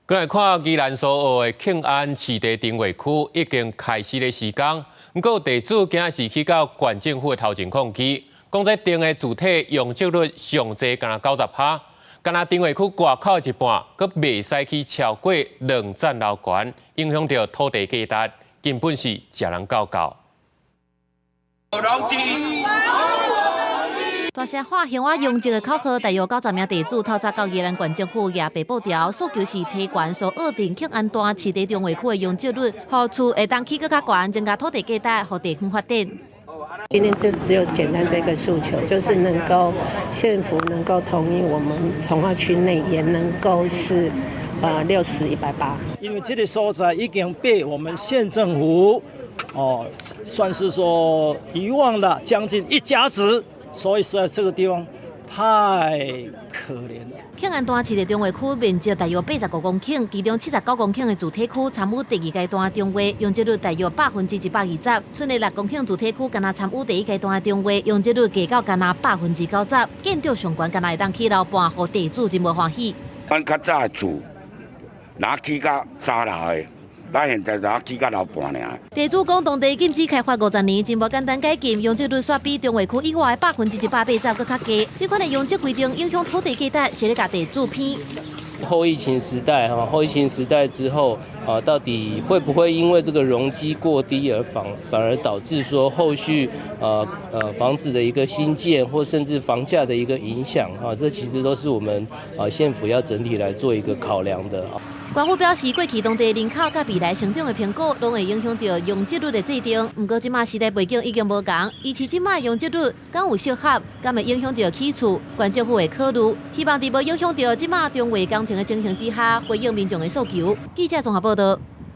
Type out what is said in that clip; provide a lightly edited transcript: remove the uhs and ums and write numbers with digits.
過來看宜蘭蘇澳的慶安市地重劃區已經開始咧施工，毋過地主今仔是去到縣政府的頭前抗議，講這定的主體容積率上濟干焦90%，干焦重劃區外口的一半，閣袂使起超過兩層樓懸，影響著土地價值，根本是食人狗狗。大聲喊向我容積的口號，大約90名地主透早到宜蘭縣政府舉白布條，訴求是提懸蘇澳鎮慶安段市地重劃區的容積率，予厝會當起閣較懸，增加土地價值，予地方發展。今天就只有簡單這個訴求，就是能夠縣府能夠同意我們重劃區內也能夠是60 180。因為這個所在已經被我們縣政府哦，算是說遺忘了將近一甲子。所以說這個地方太可憐了。慶安段市地重劃區面積大約85公頃，其中79公頃的住宅區參與第二階段重劃，容積率大約120%。賰的6公頃住宅區干焦參與第一階段重劃，容積率低到干焦90%。建築上懸干焦會當起樓半，予地主真無歡喜。阮較早的厝，若起到三樓的。咱現在才起到樓半爾。地主講，當地禁止開發50年，真無簡單改進，容積率煞比重劃區以外的180%閣較低。這款的容積規定影響土地價值，是咧共地主騙。後疫情時代，哈，後疫情時代之後，啊，到底會不會因為這個容積過低而反而導致說後續，房子的一個新建或甚至房價的一個影響，啊，這其實都是我們啊縣府要整體來做一個考量的。縣府表示，過去當地人口佮未來成長的評估，攏會影響著容積率的制定。毋過，這馬時代背景已經無仝，維持這馬容積率，敢有適合，敢會影響著起厝，縣政府會考慮，希望佇無影響著這馬重劃工程的情形之下，回應民眾的訴求。記者綜合報道。